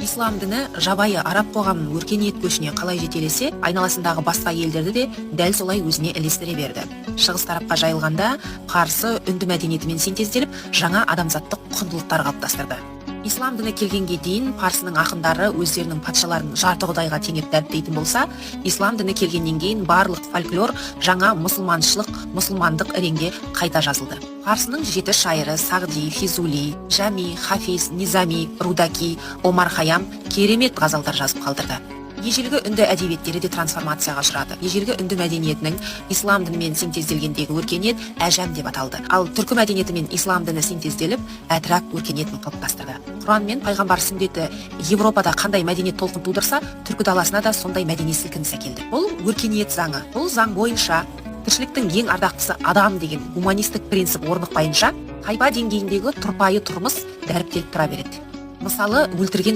Ислам діні жабайы араб қоғамын өркениет көшіне қалай жетелесе, айналасындағы басқа елдерді де дәл солай өзіне ілестіре берді. Шығыс тарапқа жайылғанда, парсы, үнді мәдениетімен синтезделіп, жаңа адамзаттық құндылықтар қалыптастырды. Ислам діні келгенге дейін парсының ақындары өздерінің патшаларын жарты құдайға теңеп дәріптейтін болса, ислам діні келгеннен кейін барлық фольклор жаңа мұсылманшылық, мұсылмандық іреңде қайта жазылды. Парсының жеті шайыры Сағди, Физули, Жами, Хафиз, Низами, Рудаки, Омар Хаям керемет ғазалдар жазып қалдырды. Ежелгі үнді әдебиеттері де трансформацияға ұшырады. Ежелгі үнді мәдениетінің ислам дінімен синтезделгендегі өркениет әжәм деп аталды. Ал түркі мәдениетімен ислам діні синтезделіп, әтрак өркениетін қалыптастырды. Құран мен пайғамбар сүннеті Европада қандай мәдениет толқын тудырса, түркі даласына да сондай мәдени сілкініс әкелді. Бұл өркениет заңы. Бұл заң бойынша тіршіліктің ең ардақтысы адам деген гуманистік принцип орнықпайынша, тайпа деңгейіндегі тұрпайы тұрмыс дәріптеліп тұра береді. Мысалы, өлтірген